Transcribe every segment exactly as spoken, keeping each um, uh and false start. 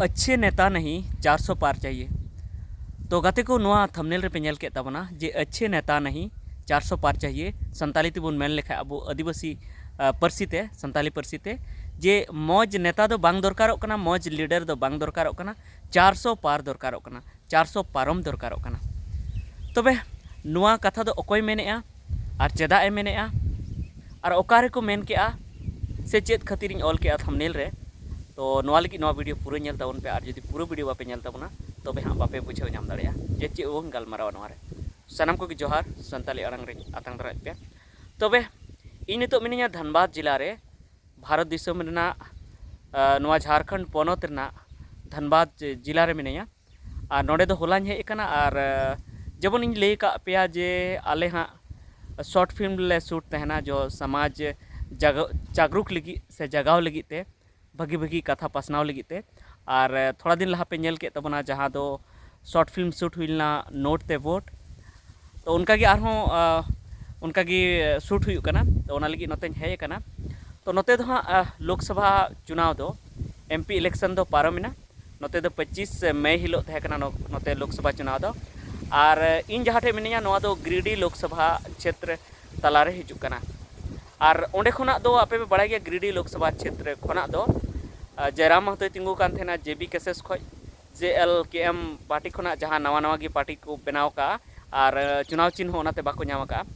ᱟᱪᱪᱷᱮ ᱱᱮᱛᱟ ᱱᱟᱦᱤ ᱪᱟᱨᱥᱚ ᱯᱟᱨ ᱪᱟᱦᱤᱭᱮ᱾ ᱛᱚ ᱜᱟᱛᱮ ᱠᱚ, ᱱᱚᱣᱟ ᱛᱷᱟᱢᱵᱱᱮᱞ ᱨᱮᱯᱮ ᱧᱮᱞ ᱠᱮᱫ ᱛᱟᱵᱚᱱᱟ ᱡᱮ ᱟᱪᱪᱷᱮ ᱱᱮᱛᱟ ᱱᱟᱦᱤ ᱪᱟᱨᱥᱚ ᱯᱟᱨ ᱪᱟᱦᱤᱭᱮ᱾ ᱥᱟᱱᱛᱟᱞᱤ ᱛᱮᱵᱚᱱ ᱢᱮᱱ ᱞᱮᱠᱷᱟᱡ ᱟᱵᱚ ᱟᱹᱫᱤᱵᱟᱹᱥᱤ, ᱟ, ᱯᱟᱹᱨᱥᱤ ᱛᱮ, ᱥᱟᱱᱛᱟᱞᱤ ᱯᱟᱹᱨᱥᱤ ᱛᱮ, ᱡᱮ ᱢᱚᱡᱽ ᱱᱮᱛᱟ ᱫᱚ ᱵᱟᱝ ᱫᱚᱨᱠᱟᱨᱚᱜ ᱠᱟᱱᱟ, ᱢᱚᱡᱽ ᱞᱤᱰᱟᱨ ᱫᱚ ᱵᱟᱝ ᱫᱚᱨᱠᱟᱨᱚᱜ ᱠᱟᱱᱟ, ᱪᱟᱨᱥᱚ ᱯᱟᱨ ᱫᱚᱨᱠᱟᱨᱚᱜ ᱠᱟᱱᱟ, ᱪᱟᱨᱥᱚ ᱯᱟᱨᱚᱢ ᱫᱚᱨᱠᱟᱨᱚᱜ ᱠᱟᱱᱟ᱾ ᱛᱚᱵᱮ ᱱᱚᱣᱟ ᱠᱟᱛᱷᱟ ᱫᱚ ᱚᱠᱚᱭ ᱢᱮᱱᱮᱜᱼᱟ ᱟᱨ ᱪᱮᱫᱟᱜ ᱮ ᱢᱮᱱᱮᱜᱼᱟ ᱟᱨ ᱚᱠᱟ ᱨᱮᱠᱚ ᱢᱮᱱ ᱠᱮᱜᱼᱟ ᱥᱮ ᱪᱮᱫ ᱠᱷᱟᱹᱛᱤᱨᱤᱧ ᱚᱞ ᱠᱮᱜᱼᱟ ᱛᱷᱟᱢᱵᱱᱮᱞ ᱨᱮ? ᱛᱚ ᱱᱚᱣᱟ ᱞᱟᱹᱜᱤᱫ ᱱᱚᱣᱟ ᱵᱷᱤᱰᱤᱭᱳ ᱯᱩᱨᱟᱹ ᱧᱮᱞ ᱛᱟᱵᱚᱱ ᱯᱮ, ᱟᱨ ᱡᱩᱫᱤ ᱯᱩᱨᱟᱹ ᱵᱷᱤᱰᱤᱭᱳ ᱵᱟᱯᱮ ᱧᱮᱞ ᱛᱟᱵᱚᱱᱟ ᱛᱚᱵᱮ ᱦᱟᱸᱜ ᱵᱟᱯᱮ ᱵᱩᱡᱷᱟᱹᱣ ᱧᱟᱢ ᱫᱟᱲᱮᱭᱟᱜᱼᱟ ᱡᱮ ᱪᱮᱫ ᱵᱚᱱ ᱜᱟᱞᱢᱟᱨᱟᱣᱟ ᱱᱚᱣᱟ ᱨᱮ᱾ ᱥᱟᱱᱟᱢ ᱠᱚᱜᱮ ᱡᱚᱦᱟᱨ, ᱥᱟᱱᱛᱟᱞᱤ ᱟᱲᱟᱝ ᱨᱮᱧ ᱟᱛᱟᱝ ᱫᱟᱨᱟᱢᱮᱫ ᱯᱮᱭᱟ᱾ ᱛᱚᱵᱮ ᱤᱧ ᱱᱤᱛᱚᱜ ᱢᱤᱱᱟᱹᱧᱟ ᱫᱷᱟᱱᱵᱟᱫᱽ ᱡᱮᱞᱟ ᱨᱮ, ᱵᱷᱟᱨᱚᱛ ᱫᱤᱥᱚᱢ ᱨᱮᱱᱟᱜ, ᱟ, ᱱᱚᱣᱟ ᱡᱷᱟᱲᱠᱷᱚᱸᱰ ᱯᱚᱱᱚᱛ ᱨᱮᱱᱟᱜ ᱫᱷᱟᱱᱵᱟᱫᱽ ᱡᱮᱞᱟ ᱨᱮ ᱢᱤᱱᱟᱹᱧᱟ᱾ ᱟᱨ ᱱᱚᱰᱮ ᱫᱚ ᱦᱚᱞᱟᱧ ᱦᱮᱡ ᱟᱠᱟᱱᱟ᱾ ᱟᱨ, ᱟ, ᱡᱮᱢᱚᱱ ᱤᱧ ᱞᱟᱹᱭ ᱟᱠᱟᱫ ᱯᱮᱭᱟ ᱡᱮ ᱟᱞᱮ ᱦᱟᱸᱜ ᱥᱚᱨᱴ ᱯᱷᱤᱞᱢ ᱞᱮ ᱥᱩᱴ ᱛᱟᱦᱮᱱᱟ ᱡᱚ ᱥᱚᱢᱟᱡᱽ ᱡᱟᱜ-, ᱡᱟᱜᱽᱨᱩᱠ ᱞᱟᱹᱜᱤᱫ ᱥᱮ ᱡᱟᱜᱟᱣ ᱞᱟᱹᱜᱤᱫ ᱛᱮ, ᱵᱷᱟᱹᱜᱤ ᱵᱷᱟᱹᱜᱤ ᱠᱟᱛᱷᱟ ᱯᱟᱥᱱᱟᱣ ᱞᱟᱹᱜᱤᱫ ᱛᱮ᱾ ᱟᱨ, ᱟ, ᱛᱷᱚᱲᱟ ᱫᱤᱱ ᱞᱟᱦᱟ ᱯᱮ ᱧᱮᱞ ᱠᱮᱫ ᱛᱟᱵᱚᱱᱟ ᱡᱟᱦᱟᱸ ᱫᱚ ᱥᱚᱨᱴ ᱯᱷᱤᱞᱢ ᱥᱩᱴ ᱦᱩᱭ ᱞᱮᱱᱟ ᱱᱳᱴ ᱛᱮ ᱵᱷᱳᱴ᱾ ᱛᱚ ᱚᱱᱠᱟᱜᱮ ᱟᱨᱦᱚᱸ, ᱟ, ᱚᱱᱠᱟᱜᱮ ᱥᱩᱴ ᱦᱩᱭᱩᱜ ᱠᱟᱱᱟ᱾ ᱛᱚ ᱚᱱᱟ ᱞᱟᱹᱜᱤᱫ ᱱᱚᱛᱮᱧ ᱦᱮᱡ ᱟᱠᱟᱱᱟ᱾ ᱛᱚ ᱱᱚᱛᱮ ᱫᱚ ᱦᱟᱸᱜ, ᱟ, ᱞᱳᱠᱥᱚᱵᱷᱟ ᱪᱩᱱᱟᱣ ᱫᱚ, ᱮᱢ ᱯᱤ ᱤᱞᱮᱠᱥᱚᱱ ᱫᱚ ᱯᱟᱨᱚᱢᱮᱱᱟ᱾ ᱱᱚᱛᱮ ᱫᱚ ᱯᱚᱸᱪᱤᱥ ᱢᱮ ᱦᱤᱞᱳᱜ ᱛᱟᱦᱮᱸ ᱠᱟᱱᱟ ᱱᱚ-, ᱱᱚᱛᱮ ᱞᱳᱠᱥᱚᱵᱷᱟ ᱪᱩᱱᱟᱣ ᱫᱚ᱾ ᱟᱨ ᱤᱧ ᱡᱟᱦᱟᱸ ᱴᱷᱮᱡ ᱢᱤᱱᱟᱹᱧᱟ ᱱᱚᱣᱟ ᱫᱚ ᱜᱤᱨᱤᱰᱤ ᱞᱳᱠᱥᱚᱵᱷᱟ ᱪᱷᱮᱛᱨᱚ ᱛᱟᱞᱟᱨᱮ ᱦᱤᱡᱩᱜ ᱠᱟᱱᱟ᱾ ᱟᱨ ᱚᱸᱰᱮ ᱠᱷᱚᱱᱟᱜ ᱫᱚ ᱟᱯᱮ ᱯᱮ ᱵᱟᱲᱟᱭ ᱜᱮᱭᱟ ᱜᱤᱨᱤᱰᱤ ᱞᱳᱠᱥᱚᱵᱷᱟ ᱪᱷᱮᱛᱨᱚ ᱠᱷᱚᱱᱟᱜ ᱫᱚ, ᱟ, ᱡᱟᱭᱨᱟᱢ ᱢᱟᱦᱟᱛᱚᱭ ᱛᱤᱸᱜᱩ ᱠᱟᱱ ᱛᱟᱦᱮᱱᱟ ᱡᱮ ᱵᱤ ᱠᱮᱥᱮᱥ ᱠᱷᱚᱡ᱾ ᱡᱮ ᱮᱞ ᱠᱮ ᱮᱢ ᱯᱟᱨᱴᱤ ᱠᱷᱚᱱᱟᱜ ᱡᱟᱦᱟᱸ ᱱᱟᱣᱟ ᱱᱟᱣᱟ ᱜᱮ ᱯᱟᱨᱴᱤ ᱠᱚ ᱵᱮᱱᱟᱣ ᱠᱟᱜᱼᱟ, ᱟᱨ, ᱟ, ᱪᱩᱱᱟᱣ ᱪᱤᱱᱦᱚ ᱚᱱᱟᱛᱮ ᱵᱟᱠᱚ ᱧᱟᱢ ᱟᱠᱟᱫᱼᱟ᱾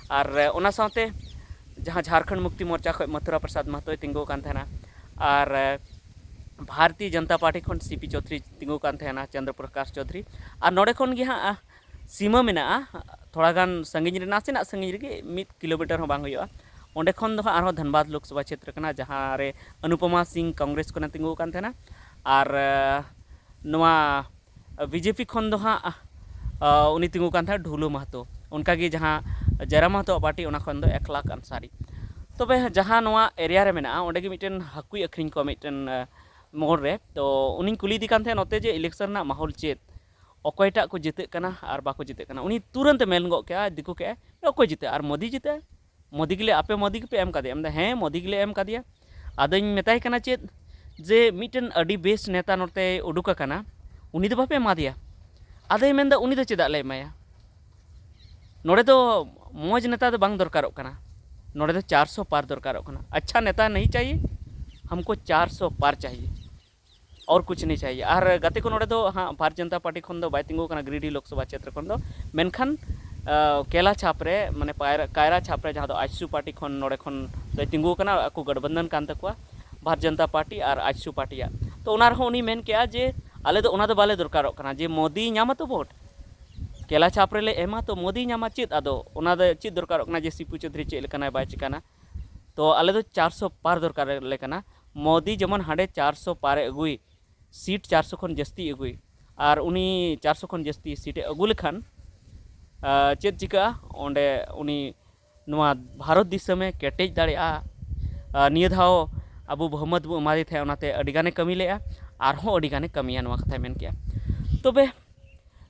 ᱟᱨ, ᱟ, ᱚᱱᱟ ᱥᱟᱶᱛᱮ ᱡᱟᱦᱟᱸ ᱡᱷᱟᱲᱠᱷᱚᱸᱰ ᱢᱩᱠᱛᱤ ᱢᱳᱨᱪᱟ ᱠᱷᱚᱱ ᱢᱚᱛᱷᱩᱨᱟ ᱯᱨᱚᱥᱟᱫᱽ ᱢᱟᱦᱟᱛᱚᱭ ᱛᱤᱸᱜᱩ ᱠᱟᱱ ᱛᱟᱦᱮᱱᱟ, ᱟᱨ, ᱟ, ᱵᱷᱟᱨᱚᱛᱤᱭᱚ ᱡᱚᱱᱚᱛᱟ ᱯᱟᱨᱴᱤ ᱠᱷᱚᱱ ᱥᱤ ᱯᱤ ᱪᱳᱣᱫᱷᱩᱨᱤ ᱛᱤᱸᱜᱩ ᱠᱟᱱ ᱛᱟᱦᱮᱱᱟ, ᱪᱚᱱᱫᱨᱚ ᱯᱨᱚᱠᱟᱥ ᱪᱳᱣᱫᱷᱩᱨᱤ᱾ ᱟᱨ ᱱᱚᱰᱮ ᱠᱷᱚᱱ ᱜᱮ ᱦᱟᱸᱜ, ᱟ, ᱥᱤᱢᱟᱹ ᱢᱮᱱᱟᱜᱼᱟ, ᱛᱷᱚᱲᱟ ᱜᱟᱱ ᱥᱟᱺᱜᱤᱧ ᱨᱮ, ᱱᱟᱥᱮᱱᱟᱜ ᱥᱟᱺᱜᱤᱧ ᱨᱮᱜᱮ, ᱢᱤᱫ ᱠᱤᱞᱳᱢᱤᱴᱟᱨ ᱦᱚᱸ ᱵᱟᱝ ᱦᱩᱭᱩᱜᱼᱟ᱾ ᱚᱸᱰᱮ ᱠᱷᱚᱱ ᱫᱚ ᱦᱟᱸᱜ ᱟᱨᱦᱚᱸ ᱫᱷᱟᱱᱵᱟᱫᱽ ᱞᱳᱠᱥᱚᱵᱷᱟ ᱪᱷᱮᱛᱨᱚ ᱠᱟᱱᱟ, ᱡᱟᱦᱟᱸ ᱨᱮ ᱚᱱᱩᱯᱚᱢᱟ ᱥᱤᱝ ᱠᱚᱝᱜᱨᱮᱥ ᱠᱷᱚᱱᱮ ᱛᱤᱸᱜᱩ ᱟᱠᱟᱱ ᱛᱟᱦᱮᱱᱟ᱾ ᱟᱨ, ᱟ, ᱱᱚᱣᱟ ᱵᱤ ᱡᱮ ᱯᱤ ᱠᱷᱚᱱ ᱫᱚ ᱦᱟᱸᱜ, ᱟ, ᱩᱱᱤ ᱛᱤᱸᱜᱩ ᱠᱟᱱ ᱛᱟᱦᱮᱸᱫ ᱰᱷᱩᱞᱩ ᱢᱟᱦᱟᱛᱚ᱾ ᱚᱱᱠᱟᱜᱮ ᱡᱟᱦᱟᱸ ᱡᱟᱭᱨᱟᱢ ᱢᱟᱦᱟᱛᱚᱣᱟᱜ ᱯᱟᱨᱴᱤ, ᱚᱱᱟ ᱠᱷᱚᱱ ᱫᱚ ᱮᱠᱞᱟᱠᱷ ᱟᱱᱥᱟᱨᱤ᱾ ᱛᱚᱵᱮ ᱡᱟᱦᱟᱸ ᱱᱚᱣᱟ ᱮᱨᱤᱭᱟ ᱨᱮ ᱢᱮᱱᱟᱜᱼᱟ, ᱚᱸᱰᱮ ᱜᱮ ᱢᱤᱫᱴᱮᱱ ᱦᱟᱹᱠᱩᱭ ᱟᱹᱠᱷᱨᱤᱧ ᱠᱚᱣᱟ ᱢᱤᱫᱴᱮᱱ, ᱟ, ᱢᱳᱲ ᱨᱮ᱾ ᱛᱚ ᱩᱱᱤᱧ ᱠᱩᱞᱤᱭᱮᱫᱮ ᱠᱟᱱ ᱛᱟᱦᱮᱸᱫ ᱱᱚᱛᱮ ᱡᱮ ᱤᱞᱮᱠᱥᱚᱱ ᱨᱮᱱᱟᱜ ᱢᱟᱦᱚᱞ ᱪᱮᱫ, ᱚᱠᱚᱭᱴᱟᱜ ᱠᱚ ᱡᱤᱛᱟᱹᱜ ᱠᱟᱱᱟ ᱟᱨ ᱵᱟᱠᱚ ᱡᱤᱛᱟᱹᱜ ᱠᱟᱱᱟ᱾ ᱩᱱᱤ ᱛᱩᱨᱟᱹᱱᱛ ᱮ ᱢᱮᱱ ᱜᱚᱫ ᱠᱮᱜᱼᱟ, ᱫᱤᱠᱩ ᱠᱮᱜᱼᱟᱭ, "ᱚᱠᱚᱭ ᱡᱤᱛᱟᱹᱜᱼᱟ? ᱟᱨ ᱢᱳᱫᱤ ᱡᱤᱛᱟᱹᱜᱼᱟ? ᱢᱳᱫᱤ ᱜᱮᱞᱮ, ᱟᱯᱮ ᱢᱳᱫᱤ ᱜᱮᱯᱮ ᱮᱢ ᱠᱟᱫᱮᱭᱟ?" ᱢᱮᱱᱫᱟ, "ᱦᱮᱸ, ᱢᱳᱫᱤ ᱜᱮᱞᱮ ᱮᱢ ᱠᱟᱫᱮᱭᱟ᱾" ᱟᱫᱚᱧ ᱢᱮᱛᱟᱭ ᱠᱟᱱᱟ, "ᱪᱮᱫ ᱡᱮ ᱢᱤᱫᱴᱮᱱ ᱟᱹᱰᱤ ᱵᱮᱥ ᱱᱮᱛᱟ ᱱᱚᱛᱮᱭ ᱩᱰᱩᱠ ᱟᱠᱟᱱᱟ, ᱩᱱᱤ ᱫᱚ ᱵᱟᱯᱮ ᱮᱢᱟᱫᱮᱭᱟ? ᱟᱫᱚᱭ ᱢᱮᱱᱫᱟ ᱩᱱᱤ ᱫᱚ ᱪᱮᱫᱟᱜ ᱞᱮ ᱮᱢᱟᱭᱟ? ᱱᱚᱰᱮ ᱫᱚ ᱢᱚᱡᱽ ᱱᱮᱛᱟ ᱫᱚ ᱵᱟᱝ ᱫᱚᱨᱠᱟᱨᱚᱜ ᱠᱟᱱᱟ, ᱱᱚᱰᱮ ᱫᱚ ᱪᱟᱨᱥᱚ ᱯᱟᱨ ᱫᱚᱨᱠᱟᱨᱚᱜ ᱠᱟᱱᱟ᱾ ᱟᱪᱪᱷᱟ ᱱᱮᱛᱟ ᱱᱟᱦᱤ ᱪᱟᱦᱤᱭᱮ, ᱦᱟᱢᱠᱳ ᱪᱟᱨᱥᱚ ᱯᱟᱨ ᱪᱟᱦᱤᱭᱮ, ᱟᱨ ᱠᱩᱪᱷ ᱱᱟᱦᱤ ᱪᱟᱦᱤᱭᱮ᱾ ᱟᱨ ᱜᱟᱛᱮ ᱠᱚ, ᱱᱚᱰᱮ ᱫᱚ ᱦᱟᱸᱜ ᱵᱷᱟᱨᱚᱛ ᱡᱚᱱᱚᱛᱟ ᱯᱟᱨᱴᱤ ᱠᱷᱚᱱ ᱫᱚ ᱵᱟᱭ ᱛᱤᱸᱜᱩ ᱟᱠᱟᱱᱟ ᱜᱤᱨᱤᱰᱤ ᱞᱳᱠᱥᱚᱵᱷᱟ ᱠᱷᱮᱛᱨᱚ ᱠᱷᱚᱱ ᱫᱚ, ᱢᱮᱱᱠᱷᱟᱱ ᱠᱮᱞᱟ ᱪᱷᱟᱯ ᱨᱮ, ᱢᱟᱱᱮ ᱯᱟᱭᱨᱟ, ᱠᱟᱭᱨᱟ ᱪᱷᱟᱯ ᱨᱮ, ᱡᱟᱦᱟᱸ ᱫᱚ ᱟᱡᱥᱩ ᱯᱟᱨᱴᱤ ᱠᱷᱚᱱ ᱱᱚᱰᱮ ᱠᱷᱚᱱ ᱫᱚᱭ ᱛᱤᱸᱜᱩ ᱟᱠᱟᱱᱟ, ᱟᱠᱚ ᱜᱚᱴᱵᱚᱱᱫᱷᱚᱱ ᱠᱟᱱ ᱛᱟᱠᱚᱣᱟ ᱵᱷᱟᱨᱚᱛ ᱡᱚᱱᱚᱛᱟ ᱯᱟᱨᱴᱤ ᱟᱨ ᱟᱡᱥᱩ ᱯᱟᱨᱴᱤᱭᱟᱜ᱾ ᱛᱚ ᱚᱱᱟ ᱨᱮᱦᱚᱸ ᱩᱱᱤ ᱢᱮᱱ ᱠᱮᱜᱼᱟ ᱡᱮ ᱟᱞᱮ ᱫᱚ ᱚᱱᱟ ᱫᱚ ᱵᱟᱞᱮ ᱫᱚᱨᱠᱟᱨᱚᱜ ᱠᱟᱱᱟ ᱡᱮ ᱢᱳᱫᱤ ᱧᱟᱢᱟ ᱛᱚ ᱵᱷᱳᱴ, ᱠᱮᱞᱟ ᱪᱷᱟᱯ ᱨᱮᱞᱮ ᱮᱢᱟ ᱛᱚ ᱢᱳᱫᱤ ᱧᱟᱢᱟ ᱪᱮᱫ? ᱟᱫᱚ ᱚᱱᱟ ᱫᱚ ᱪᱮᱫ ᱫᱚᱨᱠᱟᱨᱚᱜ ᱠᱟᱱᱟ ᱡᱮ ᱥᱤᱯᱩ ᱪᱳᱫᱷᱩᱨᱤ ᱪᱮᱫ ᱞᱮᱠᱟᱱᱟᱭ ᱵᱟᱭ ᱪᱤᱠᱟᱱᱟ? ᱛᱚ ᱟᱞᱮ ᱫᱚ ᱪᱟᱨᱥᱚ ᱯᱟᱨ ᱫᱚᱨᱠᱟᱨ ᱞᱮ ᱠᱟᱱᱟ᱾ ᱢᱳᱫᱤ ᱡᱮᱢᱚᱱ ᱦᱟᱸᱰᱮ ᱪᱟᱨᱥᱚ ᱯᱟᱨᱮ ᱟᱹᱜᱩᱭ, ᱥᱤᱴ ᱪᱟᱨᱥᱚ ᱠᱷᱚᱱ ᱡᱟᱹᱥᱛᱤ ᱟᱹᱜᱩᱭ, ᱟᱨ ᱩᱱᱤ ᱪᱟᱨᱥᱚ ᱠᱷᱚᱱ ᱡᱟᱹᱥᱛᱤ ᱥᱤᱴ ᱮ ᱟᱹᱜᱩ ᱞᱮᱠᱷᱟᱱ ᱪᱮᱫ ᱪᱤᱠᱟᱹᱜᱼᱟ? ᱚᱸᱰᱮ ᱩᱱᱤ ᱱᱚᱣᱟ ᱵᱷᱟᱨᱚᱛ ᱫᱤᱥᱚᱢᱮ ᱠᱮᱴᱮᱡ ᱫᱟᱲᱮᱭᱟᱜᱼᱟ᱾ ᱱᱤᱭᱟᱹ ᱫᱷᱟᱣ ᱟᱵᱚ ᱵᱚᱦᱩᱢᱚᱛ ᱵᱚ ᱮᱢᱟᱫᱮ ᱛᱟᱦᱮᱸᱫ, ᱚᱱᱟᱛᱮ ᱟᱹᱰᱤᱜᱟᱱᱮ ᱠᱟᱹᱢᱤ ᱞᱮᱫᱼᱟ, ᱟᱨᱦᱚᱸ ᱟᱹᱰᱤᱜᱟᱱᱮ ᱠᱟᱹᱢᱤᱭᱟ, ᱱᱚᱣᱟ ᱠᱟᱛᱷᱟᱭ ᱢᱮᱱ ᱠᱮᱜᱼᱟ᱾ ᱛᱚᱵᱮ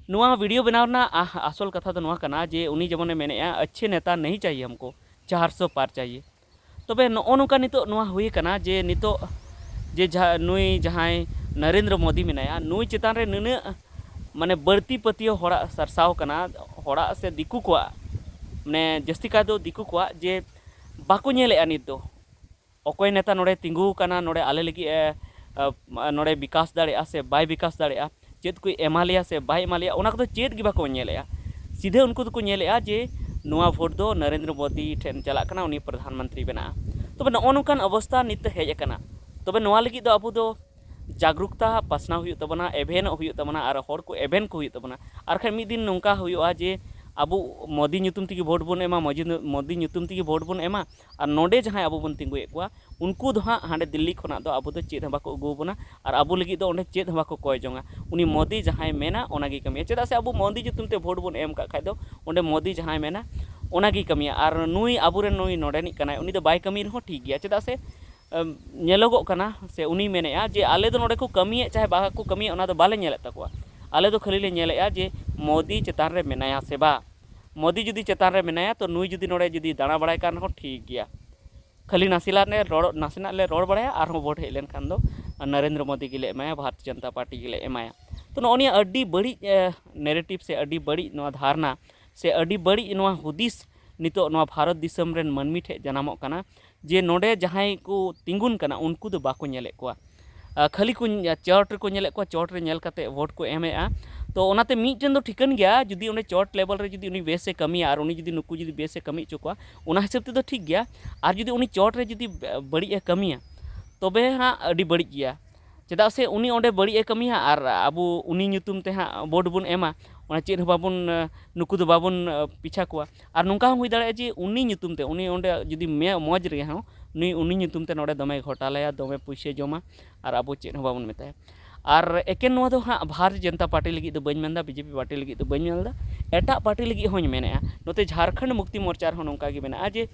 ᱱᱚᱣᱟ ᱵᱷᱤᱰᱤᱭᱳ ᱵᱮᱱᱟᱣ ᱨᱮᱱᱟᱜ ᱟ-, ᱟᱥᱚᱞ ᱠᱟᱛᱷᱟ ᱫᱚ ᱱᱚᱣᱟ ᱠᱟᱱᱟ ᱡᱮ ᱩᱱᱤ ᱡᱮᱢᱚᱱᱮ ᱢᱮᱱᱮᱫᱼᱟ, ᱟᱪᱪᱷᱮ ᱱᱮᱛᱟ ᱱᱟᱦᱤ ᱪᱟᱦᱤᱭᱮ ᱦᱟᱢᱠᱳ, ᱪᱟᱨᱥᱚ ᱯᱟᱨ ᱪᱟᱦᱤᱭᱮ᱾ ᱛᱚᱵᱮ ᱱᱚᱜᱼᱚ ᱱᱚᱝᱠᱟ ᱱᱤᱛᱚᱜ ᱱᱚᱣᱟ ᱦᱩᱭ ᱟᱠᱟᱱᱟ ᱡᱮ ᱱᱤᱛᱚᱜ ᱡᱮ ᱡᱟᱦᱟᱸ ᱱᱩᱭ ᱡᱟᱦᱟᱸᱭ ᱱᱚᱨᱮᱱᱫᱨᱚ ᱢᱳᱫᱤ ᱢᱮᱱᱟᱭᱟ, ᱱᱩᱭ ᱪᱮᱛᱟᱱ ᱨᱮ ᱱᱩᱱᱟᱹᱜ ᱢᱟᱱᱮ ᱵᱟᱹᱲᱛᱤ ᱯᱟᱹᱛᱭᱟᱹᱣ ᱦᱚᱲᱟᱜ ᱥᱟᱨᱥᱟᱣ ᱠᱟᱱᱟ, ᱦᱚᱲᱟᱜ ᱥᱮ ᱫᱤᱠᱩ ᱠᱚᱣᱟᱜ, ᱢᱟᱱᱮ ᱡᱟᱹᱥᱛᱤ ᱠᱟᱭ ᱫᱚ ᱫᱤᱠᱩ ᱠᱚᱣᱟᱜ, ᱡᱮ ᱵᱟᱠᱚ ᱧᱮᱞᱮᱜᱼᱟ ᱱᱤᱛ ᱫᱚ ᱚᱠᱚᱭ ᱱᱮᱛᱟ ᱱᱚᱰᱮ ᱛᱤᱸᱜᱩ ᱟᱠᱟᱱᱟ, ᱱᱚᱰᱮ ᱟᱞᱮ ᱞᱟᱹᱜᱤᱫ ᱮ, ᱮ, ᱱᱚᱰᱮ ᱵᱤᱠᱟᱥ ᱫᱟᱲᱮᱭᱟᱜᱼᱟ ᱥᱮ ᱵᱟᱭ ᱵᱤᱠᱟᱥ ᱫᱟᱲᱮᱭᱟᱜᱼᱟ, ᱪᱮᱫ ᱠᱚᱭ ᱮᱢᱟ ᱞᱮᱭᱟ ᱥᱮ ᱵᱟᱭ ᱮᱢᱟ ᱞᱮᱭᱟ, ᱚᱱᱟ ᱠᱚᱫᱚ ᱪᱮᱫ ᱜᱮ ᱵᱟᱠᱚ ᱧᱮᱞᱮᱜᱼᱟ᱾ ᱥᱤᱫᱷᱟᱹ ᱩᱱᱠᱩ ᱫᱚᱠᱚ ᱧᱮᱞᱮᱜᱼᱟ ᱡᱮ ᱱᱚᱣᱟ ᱵᱷᱳᱴ ᱫᱚ ᱱᱚᱨᱮᱱᱫᱨᱚ ᱢᱳᱫᱤ ᱴᱷᱮᱱ ᱪᱟᱞᱟᱜ ᱠᱟᱱᱟ, ᱩᱱᱤ ᱯᱨᱚᱫᱷᱟᱱ ᱢᱚᱱᱛᱨᱤ ᱵᱮᱱᱟᱜᱼᱟ᱾ ᱛᱚᱵᱮ ᱱᱚᱜᱼᱚ ᱱᱚᱝᱠᱟᱱ ᱚᱵᱚᱥᱛᱷᱟ ᱱᱤᱛ ᱦᱮᱡ ᱟᱠᱟᱱᱟ᱾ ᱛᱚᱵᱮ ᱱᱚᱣᱟ ᱞᱟᱹᱜᱤᱫ ᱫᱚ ᱟᱵᱚ ᱫᱚ ᱡᱟᱜᱽᱨᱩᱠᱛᱟ ᱯᱟᱥᱱᱟᱣ ᱦᱩᱭᱩᱜ ᱛᱟᱵᱚᱱᱟ, ᱮᱵᱷᱮᱱᱚᱜ ᱦᱩᱭᱩᱜ ᱛᱟᱵᱚᱱᱟ, ᱟᱨ ᱦᱚᱲ ᱠᱚ ᱮᱵᱷᱮᱱ ᱠᱚ ᱦᱩᱭᱩᱜ ᱛᱟᱵᱚᱱᱟ᱾ ᱟᱨ ᱠᱷᱟᱱ ᱢᱤᱫ ᱫᱤᱱ ᱱᱚᱝᱠᱟ ᱦᱩᱭᱩᱜᱼᱟ ᱡᱮ ᱟᱵᱚ ᱢᱳᱫᱤ ᱧᱩᱛᱩᱢ ᱛᱮᱜᱮ ᱵᱷᱳᱴ ᱵᱚᱱ ᱮᱢᱟ, ᱢᱳᱫᱤ, ᱢᱳᱫᱤ ᱧᱩᱛᱩᱢ ᱛᱮᱜᱮ ᱵᱷᱳᱴ ᱵᱚᱱ ᱮᱢᱟ, ᱟᱨ ᱱᱚᱰᱮ ᱡᱟᱦᱟᱸᱭ ᱟᱵᱚ ᱵᱚᱱ ᱛᱤᱸᱜᱩᱭᱮᱫ ᱠᱚᱣᱟ, ᱩᱱᱠᱩ ᱫᱚ ᱦᱟᱸᱜ ᱦᱟᱸᱰᱮ ᱫᱤᱞᱞᱤ ᱠᱷᱚᱱᱟᱜ ᱫᱚ ᱟᱵᱚ ᱫᱚ ᱪᱮᱫ ᱦᱚᱸ ᱵᱟᱠᱚ ᱟᱹᱜᱩ ᱟᱵᱚᱱᱟ, ᱟᱨ ᱟᱵᱚ ᱞᱟᱹᱜᱤᱫ ᱫᱚ ᱚᱸᱰᱮ ᱪᱮᱫ ᱦᱚᱸ ᱵᱟᱠᱚ ᱠᱚᱭ ᱡᱚᱝᱟ᱾ ᱩᱱᱤ ᱢᱳᱫᱤ ᱡᱟᱦᱟᱸᱭ ᱢᱮᱱᱟ, ᱚᱱᱟᱜᱮ ᱠᱟᱹᱢᱤᱭᱟ᱾ ᱪᱮᱫᱟᱜ ᱥᱮ ᱟᱵᱚ ᱢᱳᱫᱤ ᱧᱩᱛᱩᱢ ᱛᱮ ᱵᱷᱳᱴ ᱵᱚᱱ ᱮᱢ ᱠᱟᱜ ᱠᱷᱟᱡ ᱫᱚ, ᱚᱸᱰᱮ ᱢᱳᱫᱤ ᱡᱟᱦᱟᱸᱭ ᱢᱮᱱᱟ, ᱚᱱᱟᱜᱮ ᱠᱟᱹᱢᱤᱭᱟ᱾ ᱟᱨ ᱱᱩᱭ ᱟᱵᱚᱨᱮᱱ ᱱᱩᱭ ᱱᱚᱰᱮᱱᱤᱡ ᱠᱟᱱᱟᱭ, ᱩᱱᱤ ᱫᱚ ᱵᱟᱭ ᱠᱟᱹᱢᱤ ᱨᱮᱦᱚᱸ ᱴᱷᱤᱠ ᱜᱮᱭᱟ᱾ ᱪᱮᱫᱟᱜ ᱥᱮ, ᱮᱢ, ᱧᱮᱞᱚᱜᱚᱜ ᱠᱟᱱᱟ ᱥᱮ ᱩᱱᱤᱭ ᱢᱮᱱᱮᱫᱼᱟ ᱡᱮ ᱟᱞᱮ ᱫᱚ ᱱᱚᱰᱮ ᱠᱚ ᱠᱟᱹᱢᱤᱭᱮᱫ ᱪᱟᱦᱮ ᱵᱟᱠᱚ ᱠᱟᱹᱢᱤᱭᱮᱫ, ᱚᱱᱟ ᱫᱚ ᱵᱟᱞᱮ ᱧᱮᱞᱮᱫ ᱛᱟᱠᱚᱣᱟ᱾ ᱟᱞᱮ ᱫᱚ ᱠᱷᱟᱹᱞᱤ ᱞᱮ ᱧᱮᱞᱮᱫᱼᱟ ᱡᱮ ᱢᱳᱫᱤ ᱪᱮᱛᱟᱱ ᱨᱮ ᱢᱮᱱᱟᱭᱟ ᱥᱮ ᱵᱟᱝ᱾ ᱢᱳᱫᱤ ᱡᱩᱫᱤ ᱪᱮᱛᱟᱱ ᱨᱮ ᱢᱮᱱᱟᱭᱟ, ᱛᱚ ᱱᱩᱭ ᱡᱩᱫᱤ ᱱᱚᱰᱮ ᱡᱩᱫᱤ ᱫᱟᱬᱟ ᱵᱟᱲᱟᱭ ᱠᱟᱱ ᱨᱮᱦᱚᱸ ᱴᱷᱤᱠ ᱜᱮᱭᱟ᱾ ᱠᱷᱟᱹᱞᱤ ᱱᱟᱥᱮᱱᱟᱜ ᱞᱮ ᱨᱚᱲ, ᱱᱟᱥᱮᱱᱟᱜ ᱞᱮ ᱨᱚᱲ ᱵᱟᱲᱟᱭᱟ, ᱟᱨᱦᱚᱸ ᱵᱷᱳᱴ ᱦᱮᱡ ᱞᱮᱱᱠᱷᱟᱱ ᱫᱚ ᱱᱚᱨᱮᱱᱫᱨᱚ ᱢᱳᱫᱤ ᱜᱮᱞᱮ ᱮᱢᱟᱭᱟ, ᱵᱷᱟᱨᱚᱛᱤᱭᱚ ᱡᱚᱱᱚᱛᱟ ᱯᱟᱨᱴᱤ ᱜᱮᱞᱮ ᱮᱢᱟᱭᱟ᱾ ᱛᱚ, ᱱᱚᱜᱼᱚ ᱱᱤᱭᱟᱹ ᱟᱹᱰᱤ ᱵᱟᱹᱲᱤᱡ ᱱᱮᱨᱮᱴᱤᱵᱷ ᱥᱮ ᱟᱹᱰᱤ ᱵᱟᱹᱲᱤᱡ ᱱᱚᱣᱟ ᱫᱷᱟᱨᱱᱟ ᱥᱮ ᱟᱹᱰᱤ ᱵᱟᱹᱲᱤᱡ ᱱᱚᱣᱟ ᱦᱩᱫᱤᱥ ᱱᱤᱛᱚᱜ ᱱᱚᱣᱟ ᱵᱷᱟᱨᱚᱛ ᱫᱤᱥᱚᱢ ᱨᱮᱱ ᱢᱟᱹᱱᱢᱤ ᱴᱷᱮᱱ ᱡᱟᱱᱟᱢᱚᱜ ᱠᱟᱱᱟ, ᱡᱮ ᱱᱚᱰᱮ ᱡᱟᱦᱟᱸᱭ ᱠᱚ ᱛᱤᱸᱜᱩᱱ ᱠᱟᱱᱟ ᱩᱱᱠᱩ ᱫᱚ ᱵᱟᱠᱚ ᱧᱮᱞᱮᱫ ᱠᱚᱣᱟ᱾ ᱟᱨ ᱠᱷᱟᱹᱞᱤ ᱠᱚ ᱧ-, ᱪᱚᱴ ᱨᱮᱠᱚ ᱧᱮᱞᱮᱫ ᱠᱚᱣᱟ, ᱪᱚᱴ ᱨᱮ ᱧᱮᱞ ᱠᱟᱛᱮ ᱵᱷᱳᱴ ᱠᱚ ᱮᱢᱮᱫᱼᱟ᱾ ᱛᱚ, ᱚᱱᱟᱛᱮ ᱢᱤᱫᱴᱮᱱ ᱫᱚ ᱴᱷᱤᱠᱟᱹᱱ ᱜᱮᱭᱟ, ᱡᱩᱫᱤ ᱚᱸᱰᱮ ᱪᱚᱴ ᱞᱮᱵᱮᱞ ᱨᱮ ᱡᱩᱫᱤ ᱩᱱᱤ ᱵᱮᱥ ᱮ ᱠᱟᱹᱢᱤᱭᱟ ᱟᱨ ᱩᱱᱤ ᱡᱩᱫᱤ ᱱᱩᱠᱩ ᱡᱩᱫᱤ ᱵᱮᱥ ᱮ ᱠᱟᱹᱢᱤ ᱦᱚᱪᱚ ᱠᱚᱣᱟ, ᱚᱱᱟ ᱦᱤᱥᱟᱹᱵ ᱛᱮᱫᱚ ᱴᱷᱤᱠ ᱜᱮᱭᱟ᱾ ᱟᱨ ᱡᱩᱫᱤ ᱩᱱᱤ ᱪᱚᱴ ᱨᱮ ᱡᱩᱫᱤ ᱵᱟᱹᱲᱤᱡ ᱮ ᱠᱟᱹᱢᱤᱭᱟ, ᱛᱚᱵᱮ ᱦᱟᱸᱜ ᱟᱹᱰᱤ ᱵᱟᱹᱲᱤᱡ ᱜᱮᱭᱟ᱾ ᱪᱮᱫᱟᱜ ᱥᱮ ᱩᱱᱤ ᱚᱸᱰᱮ ᱵᱟᱹᱲᱤᱡ ᱮ ᱠᱟᱹᱢᱤᱭᱟ ᱟᱨ ᱟᱵᱚ ᱩᱱᱤ ᱧᱩᱛᱩᱢ ᱛᱮ ᱦᱟᱸᱜ ᱵᱷᱳᱴ ᱵᱚᱱ ᱮᱢᱟ, ᱚᱱᱟ ᱪᱮᱫ ᱦᱚᱸ ᱵᱟᱵᱚᱱ, ᱱᱩᱠᱩ ᱫᱚ ᱵᱟᱵᱚᱱ ᱯᱤᱪᱷᱟ ᱠᱚᱣᱟ᱾ ᱟᱨ ᱱᱚᱝᱠᱟ ᱦᱚᱸ ᱦᱩᱭ ᱫᱟᱲᱮᱭᱟᱜᱼᱟ ᱡᱮ ᱩᱱᱤ ᱧᱩᱛᱩᱢ ᱛᱮ, ᱩᱱᱤ ᱚᱸᱰᱮ ᱡᱩᱫᱤ ᱢᱮ-, ᱢᱚᱡᱽ ᱨᱮᱦᱚᱸ, ᱱᱩᱭ ᱩᱱᱤ ᱧᱩᱛᱩᱢ ᱛᱮ ᱱᱚᱰᱮ ᱫᱚᱢᱮ ᱜᱷᱚᱴᱟᱞᱟᱭᱟ, ᱫᱚᱢᱮ ᱯᱩᱭᱥᱟᱹ ᱡᱚᱢᱟ, ᱟᱨ ᱟᱵᱚ ᱪᱮᱫ ᱦᱚᱸ ᱵᱟᱵᱚᱱ ᱢᱮᱛᱟᱭᱟ᱾ ᱟᱨ ᱮᱠᱮᱱ ᱱᱚᱣᱟ ᱫᱚ ᱦᱟᱸᱜ ᱵᱷᱟᱨᱚᱛᱤᱭᱚ ᱡᱚᱱᱚᱛᱟ ᱯᱟᱨᱴᱤ ᱞᱟᱹᱜᱤᱫ ᱫᱚ ᱵᱟᱹᱧ ᱢᱮᱱᱫᱟ, ᱵᱤᱡᱮᱯᱤ ᱯᱟᱨᱴᱤ ᱞᱟᱹᱜᱤᱫ ᱫᱚ ᱵᱟᱹᱧ ᱢᱮᱱᱫᱟ, ᱮᱴᱟᱜ ᱯᱟᱨᱴᱤ ᱞᱟᱹᱜᱤᱫ ᱦᱚᱸᱧ ᱢᱮᱱᱮᱫᱼᱟ᱾ ᱱᱚᱛᱮ ᱡᱷᱟᱲᱠᱷᱚᱸᱰ ᱢᱩᱠᱛᱤ ᱢᱳᱨᱪᱟ ᱨᱮᱦᱚᱸ ᱱᱚᱝᱠᱟ ᱜᱮ ᱢᱮᱱᱟᱜᱼᱟ ᱡᱮ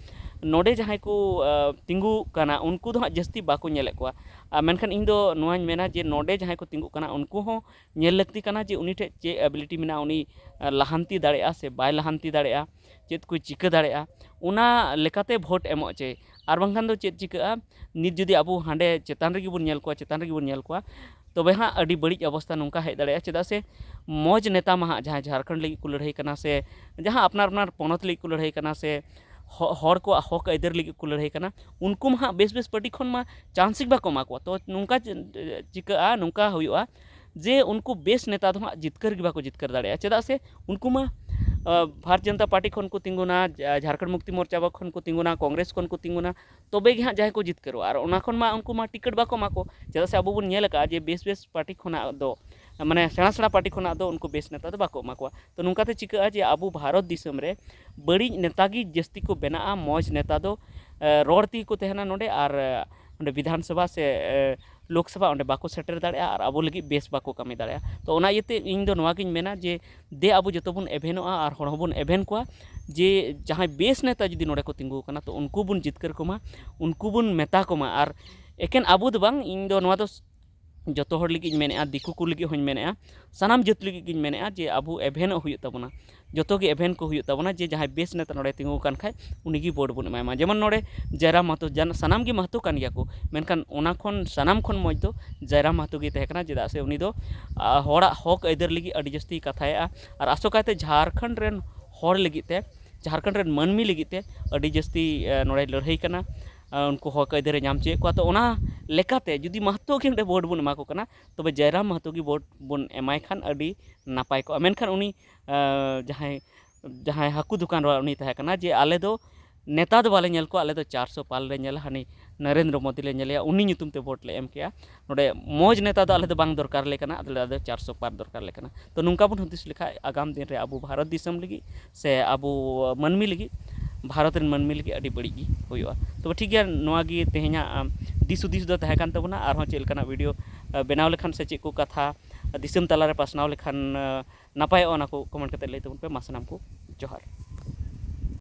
ᱱᱚᱰᱮ ᱡᱟᱦᱟᱸᱭ ᱠᱚ, ᱟᱸ, ᱛᱤᱸᱜᱩ ᱠᱟᱱᱟ, ᱩᱱᱠᱩ ᱫᱚ ᱦᱟᱸᱜ ᱡᱟᱹᱥᱛᱤ ᱵᱟᱠᱚ ᱧᱮᱞᱮᱫ ᱠᱚᱣᱟ᱾ ᱟᱨ ᱢᱮᱱᱠᱷᱟᱱ ᱤᱧ ᱫᱚ ᱱᱚᱣᱟᱧ ᱢᱮᱱᱟ ᱡᱮ ᱱᱚᱰᱮ ᱡᱟᱦᱟᱸᱭ ᱠᱚ ᱛᱤᱸᱜᱩᱜ ᱠᱟᱱᱟ, ᱩᱱᱠᱩ ᱦᱚᱸ ᱧᱮᱞ ᱞᱟᱹᱠᱛᱤ ᱠᱟᱱᱟ ᱡᱮ ᱩᱱᱤ ᱴᱷᱮᱱ ᱪᱮᱫ ability ᱢᱮᱱᱟᱜᱼᱟ, ᱩᱱᱤ, ᱟᱸ, ᱞᱟᱦᱟᱱᱛᱤ ᱫᱟᱲᱮᱭᱟᱜᱼᱟ ᱥᱮ ᱵᱟᱭ ᱞᱟᱦᱟᱱᱛᱤ ᱫᱟᱲᱮᱭᱟᱜᱼᱟ, ᱪᱮᱫ ᱠᱚᱭ ᱪᱤᱠᱟᱹ ᱫᱟᱲᱮᱭᱟᱜᱼᱟ᱾ ᱚᱱᱟ ᱞᱮᱠᱟᱛᱮ ᱵᱷᱳᱴ ᱮᱢᱚᱜ ᱪᱟᱹᱭ᱾ ᱟᱨ ᱵᱟᱝᱠᱷᱟᱱ ᱫᱚ ᱪᱮᱫ ᱪᱤᱠᱟᱹᱜᱼᱟ, ᱱᱤᱛ ᱡᱩᱫᱤ ᱟᱵᱚ ᱦᱟᱸᱰᱮ ᱪᱮᱛᱟᱱ ᱨᱮᱜᱮ ᱵᱚᱱ ᱧᱮᱞ ᱠᱚᱣᱟ, ᱪᱮᱛᱟᱱ ᱨᱮᱜᱮ ᱵᱚᱱ ᱧᱮᱞ ᱠᱚᱣᱟ, ᱛᱚᱵᱮ ᱦᱟᱸᱜ ᱟᱹᱰᱤ ᱵᱟᱹᱲᱤᱡ ᱚᱵᱚᱥᱛᱷᱟ ᱱᱚᱝᱠᱟ ᱦᱮᱡ ᱫᱟᱲᱮᱭᱟᱜᱼᱟ᱾ ᱪᱮᱫᱟᱜ ᱥᱮ ᱢᱚᱡᱽ ᱱᱮᱛᱟ ᱢᱟ ᱦᱟᱸᱜ ᱡᱟᱦᱟᱸ ᱡᱷᱟᱲᱠᱷᱚᱸᱰ ᱞᱟᱹᱜᱤᱫ ᱠᱚ ᱞᱟᱹᱲᱦᱟᱹᱭ ᱠᱟᱱᱟ ᱥᱮ ᱡᱟᱦᱟᱸ ᱟᱯᱱᱟᱨ ᱟᱯᱱᱟᱨ ᱯᱚᱱᱚᱛ ᱞᱟᱹᱜᱤᱫ ᱠᱚ ᱞᱟᱹᱲᱦᱟᱹᱭ ᱠᱟᱱᱟ ᱥᱮ ᱦᱚ-, ᱦᱚᱲ ᱠᱚᱣᱟᱜ ᱦᱚᱠ ᱟᱹᱭᱫᱟᱹᱨ ᱞᱟᱹᱜᱤᱫ ᱠᱚ ᱞᱟᱹᱲᱦᱟᱹᱭ ᱠᱟᱱᱟ, ᱩᱱᱠᱩ ᱢᱟ ᱦᱟᱸᱜ ᱵᱮᱥ ᱵᱮᱥ ᱯᱟᱨᱴᱤ ᱠᱷᱚᱱ ᱢᱟ ᱪᱟᱱᱥ ᱜᱮ ᱵᱟᱠᱚ ᱮᱢᱟ ᱠᱚᱣᱟ᱾ ᱛᱚ, ᱱᱚᱝᱠᱟ ᱪᱤ-, ᱪᱤᱠᱟᱹᱜᱼᱟ, ᱱᱚᱝᱠᱟ ᱦᱩᱭᱩᱜᱼᱟ ᱡᱮ ᱩᱱᱠᱩ ᱵᱮᱥ ᱱᱮᱛᱟ ᱫᱚ ᱦᱟᱸᱜ ᱡᱤᱛᱠᱟᱹᱨ ᱜᱮ ᱵᱟᱠᱚ ᱡᱤᱛᱠᱟᱹᱨ ᱫᱟᱲᱮᱭᱟᱜᱼᱟ᱾ ᱪᱮᱫᱟᱜ ᱥᱮ ᱩᱱᱠᱩ ᱢᱟ, ᱟᱸ, ᱵᱷᱟᱨᱚᱛᱤᱭᱚ ᱡᱚᱱᱚᱛᱟ ᱯᱟᱨᱴᱤ ᱠᱷᱚᱱ ᱠᱚ ᱛᱤᱸᱜᱩᱱᱟ, ᱡᱷᱟ-, ᱡᱷᱟᱲᱠᱷᱚᱸᱰ ᱢᱩᱠᱛᱤ ᱢᱳᱨᱪᱟ ᱠᱷᱚᱱ ᱠᱚ ᱛᱤᱸᱜᱩᱱᱟ, ᱠᱚᱝᱜᱨᱮᱥ ᱠᱷᱚᱱ ᱠᱚ ᱛᱤᱸᱜᱩᱱᱟ, ᱛᱚᱵᱮ ᱜᱮ ᱦᱟᱸᱜ ᱡᱟᱦᱟᱸᱭ ᱠᱚ ᱡᱤᱛᱠᱟᱹᱨᱚᱜᱼᱟ᱾ ᱟᱨ ᱚᱱᱟ ᱠᱷᱚᱱ ᱢᱟ ᱩᱱᱠᱩ ᱢᱟ ᱴᱤᱠᱤᱴ ᱵᱟᱠᱚ ᱮᱢᱟ ᱠᱚ᱾ ᱪᱮᱫᱟᱜ ᱥᱮ ᱟᱵᱚ ᱵᱚᱱ ᱧᱮᱞ ᱟᱠᱟᱫᱼᱟ ᱡᱮ ᱵᱮᱥ ᱵᱮᱥ ᱯᱟᱨᱴᱤ ᱠᱷᱚᱱᱟᱜ ᱫᱚ, ᱢᱟᱱᱮ ᱥᱮᱬᱟ ᱥᱮᱬᱟ ᱯᱟᱨᱴᱤ ᱠᱷᱚᱱᱟᱜ ᱫᱚ ᱩᱱᱠᱩ ᱵᱮᱥ ᱱᱮᱛᱟ ᱫᱚ ᱵᱟᱠᱚ ᱮᱢᱟ ᱠᱚᱣᱟ᱾ ᱛᱚ, ᱱᱚᱝᱠᱟᱛᱮ ᱪᱤᱠᱟᱹᱜᱼᱟ ᱡᱮ ᱟᱵᱚ ᱵᱷᱟᱨᱚᱛ ᱫᱤᱥᱚᱢ ᱨᱮ ᱵᱟᱹᱲᱤᱡ ᱱᱮᱛᱟ ᱜᱮ ᱡᱟᱹᱥᱛᱤ ᱠᱚ ᱵᱮᱱᱟᱜᱼᱟ, ᱢᱚᱡᱽ ᱱᱮᱛᱟ ᱫᱚ, ᱮ, ᱨᱚᱲ ᱛᱮᱜᱮ ᱠᱚ ᱛᱟᱦᱮᱱᱟ ᱱᱚᱰᱮ, ᱟᱨ, ᱮ, ᱱᱚᱰᱮ ᱵᱤᱫᱷᱟᱱ ᱥᱚᱵᱷᱟ ᱥᱮ, ᱮ, ᱞᱳᱠ ᱥᱚᱵᱷᱟ ᱚᱸᱰᱮ ᱵᱟᱠᱚ ᱥᱮᱴᱮᱨ ᱫᱟᱲᱮᱭᱟᱜᱼᱟ ᱟᱨ ᱟᱵᱚ ᱞᱟᱹᱜᱤᱫ ᱵᱮᱥ ᱵᱟᱠᱚ ᱠᱟᱹᱢᱤ ᱫᱟᱲᱮᱭᱟᱜᱼᱟ᱾ ᱛᱚ, ᱚᱱᱟ ᱤᱭᱟᱹᱛᱮ ᱤᱧ ᱫᱚ ᱱᱚᱣᱟ ᱜᱤᱧ ᱢᱮᱱᱟ ᱡᱮ ᱫᱮ ᱟᱵᱚ ᱡᱚᱛᱚ ᱵᱚᱱ ᱮᱵᱷᱮᱱᱚᱜᱼᱟ ᱟᱨ ᱦᱚᱲ ᱦᱚᱸᱵᱚᱱ ᱮᱵᱷᱮᱱ ᱠᱚᱣᱟ ᱡᱮ ᱡᱟᱦᱟᱸᱭ ᱵᱮᱥ ᱱᱮᱛᱟ ᱡᱩᱫᱤ ᱱᱚᱰᱮ ᱠᱚ ᱛᱤᱸᱜᱩ ᱟᱠᱟᱱᱟ, ᱛᱚ, ᱩᱱᱠᱩ ᱵᱚᱱ ᱡᱤᱛᱠᱟᱹᱨ ᱠᱚᱢᱟ, ᱩᱱᱠᱩ ᱵᱚᱱ ᱢᱮᱛᱟ ᱠᱚᱢᱟ᱾ ᱟᱨ ᱮᱠᱮᱱ ᱟᱵᱚ ᱫᱚ ᱵᱟᱝ, ᱤᱧ ᱫᱚ ᱱᱚᱣᱟ ᱫᱚ ᱡᱚᱛᱚ ᱦᱚᱲ ᱞᱟᱹᱜᱤᱫ ᱤᱧ ᱢᱮᱱᱮᱫᱼᱟ, ᱫᱤᱠᱩ ᱠᱚ ᱞᱟᱹᱜᱤᱫ ᱦᱚᱸᱧ ᱢᱮᱱᱮᱫᱼᱟ, ᱥᱟᱱᱟᱢ ᱡᱟᱹᱛ ᱞᱟᱹᱜᱤᱫ ᱜᱤᱧ ᱢᱮᱱᱮᱫᱼᱟ ᱡᱮ ᱟᱵᱚ ᱮᱵᱷᱮᱱᱚᱜ ᱦᱩᱭᱩᱜ ᱛᱟᱵᱚᱱᱟ᱾ ᱡᱚᱛᱚ ᱜᱮ ᱮᱵᱷᱮᱱ ᱠᱚ ᱦᱩᱭᱩᱜ ᱛᱟᱵᱚᱱᱟ, ᱡᱮ ᱡᱟᱦᱟᱸᱭ ᱵᱮᱥ ᱱᱮᱛᱟ ᱱᱚᱰᱮ ᱛᱤᱸᱜᱩ ᱟᱠᱟᱱ ᱠᱷᱟᱡ ᱩᱱᱤ ᱜᱮ ᱵᱷᱳᱴ ᱵᱚᱱ ᱮᱢᱟᱭ ᱢᱟ᱾ ᱡᱮᱢᱚᱱ ᱱᱚᱰᱮ ᱡᱟᱭᱨᱟᱢ ᱢᱟᱦᱟᱛᱚ, ᱡᱟᱱ-, ᱥᱟᱱᱟᱢ ᱜᱮ ᱢᱟᱦᱟᱛᱚ ᱠᱟᱱ ᱜᱮᱭᱟ ᱠᱚ, ᱢᱮᱱᱠᱷᱟᱱ ᱚᱱᱟ ᱠᱷᱚᱱ ᱥᱟᱱᱟᱢ ᱠᱷᱚᱱ ᱢᱚᱡᱽ ᱫᱚ ᱡᱟᱭᱨᱟᱢ ᱢᱟᱦᱟᱛᱚ ᱜᱮ ᱛᱟᱦᱮᱸ ᱠᱟᱱᱟ, ᱪᱮᱫᱟᱜ ᱥᱮ ᱩᱱᱤ ᱫᱚ, ᱟ, ᱦᱚᱲᱟᱜ ᱦᱚᱠ ᱟᱹᱭᱫᱟᱹᱨ ᱞᱟᱹᱜᱤᱫ ᱟᱹᱰᱤ ᱡᱟᱹᱥᱛᱤᱭ ᱠᱟᱛᱷᱟᱭᱮᱫᱼᱟ᱾ ᱟᱨ ᱟᱥᱚᱠᱟᱭᱛᱮ ᱡᱷᱟᱲᱠᱷᱚᱸᱰ ᱨᱮᱱ ᱦᱚᱲ ᱞᱟᱹᱜᱤᱫ ᱛᱮ, ᱡᱷᱟᱲᱠᱷᱚᱸᱰ ᱨᱮᱱ ᱢᱟᱹᱱᱢᱤ ᱞᱟᱹᱜᱤᱫ ᱛᱮ ᱟᱹᱰᱤ ᱡᱟᱹᱥᱛᱤ, ᱮ, ᱱᱚᱰᱮ ᱞᱟᱹᱲᱦᱟᱹᱭ ᱠᱟᱱᱟ, ᱮ, ᱩᱱᱠᱩ ᱦᱚᱠ ᱟᱹᱭᱫᱟᱹᱨᱮ ᱧᱟᱢ ᱦᱚᱪᱚᱭᱮᱫ ᱠᱚᱣᱟ᱾ ᱛᱚ, ᱚᱱᱟ ᱞᱮᱠᱟᱛᱮ ᱡᱩᱫᱤ ᱢᱟᱦᱟᱛᱚ ᱜᱮ ᱱᱚᱰᱮ ᱵᱷᱳᱴ ᱵᱚᱱ ᱮᱢᱟ ᱠᱚ ᱠᱟᱱᱟ, ᱛᱚᱵᱮ ᱡᱟᱭᱨᱟᱢ ᱢᱟᱦᱟᱛᱚ ᱜᱮ ᱵᱷᱳᱴ ᱵᱚᱱ ᱮᱢᱟᱭ ᱠᱷᱟᱱ ᱟᱹᱰᱤ ᱱᱟᱯᱟᱭ ᱠᱚᱜᱼᱟ᱾ ᱢᱮᱱᱠᱷᱟᱱ ᱩᱱᱤ, ᱮ, ᱡᱟᱦᱟᱸᱭ, ᱡᱟᱦᱟᱸᱭ ᱦᱟᱹᱠᱩ ᱫᱚᱠᱟᱱ ᱨᱮ ᱩᱱᱤ ᱛᱟᱦᱮᱸ ᱠᱟᱱᱟ, ᱡᱮ ᱟᱞᱮ ᱫᱚ ᱱᱮᱛᱟ ᱫᱚ ᱵᱟᱞᱮ ᱧᱮᱞ ᱠᱚᱣᱟ, ᱟᱞᱮ ᱫᱚ ᱪᱟᱨᱥᱚ ᱯᱟᱨ ᱞᱮ ᱧᱮᱞᱟ, ᱦᱟᱹᱱᱤ ᱱᱚᱨᱮᱱᱫᱨᱚ ᱢᱳᱫᱤ ᱞᱮ ᱧᱮᱞᱮᱭᱟ, ᱩᱱᱤ ᱧᱩᱛᱩᱢ ᱛᱮ ᱵᱷᱳᱴ ᱞᱮ ᱮᱢ ᱠᱮᱜᱼᱟ᱾ ᱱᱚᱰᱮ ᱢᱚᱡᱽ ᱱᱮᱛᱟ ᱫᱚ ᱟᱞᱮ ᱫᱚ ᱵᱟᱝ ᱫᱚᱨᱠᱟᱨ ᱞᱮ ᱠᱟᱱᱟ, ᱟᱞᱮ ᱫᱚ ᱪᱟᱨᱥᱚ ᱯᱟᱨ ᱫᱚᱨᱠᱟᱨ ᱞᱮ ᱠᱟᱱᱟ᱾ ᱛᱚ, ᱱᱚᱝᱠᱟ ᱵᱚᱱ ᱦᱩᱫᱤᱥ ᱞᱮᱠᱷᱟᱡ ᱟᱜᱟᱢ ᱫᱤᱱ ᱨᱮ ᱟᱵᱚ ᱵᱷᱟᱨᱚᱛ ᱫᱤᱥᱚᱢ ᱞᱟᱹᱜᱤᱫ ᱥᱮ ᱟᱵᱚ ᱢᱟᱹᱱᱢᱤ ᱞᱟᱹᱜᱤᱫ, ᱵᱷᱟᱨᱚᱛ ᱨᱮᱱ ᱢᱟᱹᱱᱢᱤ ᱞᱟᱹᱜᱤᱫ ᱟᱹᱰᱤ ᱵᱟᱹᱲᱤᱡ ᱜᱮ ᱦᱩᱭᱩᱜᱼᱟ᱾ ᱛᱚᱵᱮ ᱴᱷᱤᱠ ᱜᱮᱭᱟ, ᱱᱚᱣᱟ ᱜᱮ ᱛᱮᱦᱮᱧᱟᱜ, ᱟᱢ, ᱫᱤᱥ ᱦᱩᱫᱤᱥ ᱫᱚ ᱛᱟᱦᱮᱸ ᱠᱟᱱ ᱛᱟᱵᱚᱱᱟ᱾ ᱟᱨᱦᱚᱸ ᱪᱮᱫ ᱞᱮᱠᱟᱱᱟᱜ ᱵᱷᱤᱰᱤᱭᱳ, ᱟ, ᱵᱮᱱᱟᱣ ᱞᱮᱠᱷᱟᱱ ᱥᱮ ᱪᱮᱫ ᱠᱚ ᱠᱟᱛᱷᱟ ᱫᱤᱥᱚᱢ ᱛᱟᱞᱟᱨᱮ ᱯᱟᱥᱱᱟᱣ ᱞᱮᱠᱷᱟᱱ, ᱟ, ᱱᱟᱯᱟᱭᱚᱜᱼᱟ, ᱚᱱᱟ ᱠᱚ ᱠᱚᱢᱮᱱᱴ ᱠᱟᱛᱮ ᱞᱟᱹᱭ ᱛᱟᱵᱚᱱ ᱯᱮ᱾ ᱢᱟ ᱥᱟᱱᱟᱢ ᱠᱚ ᱡᱚᱦᱟᱨ᱾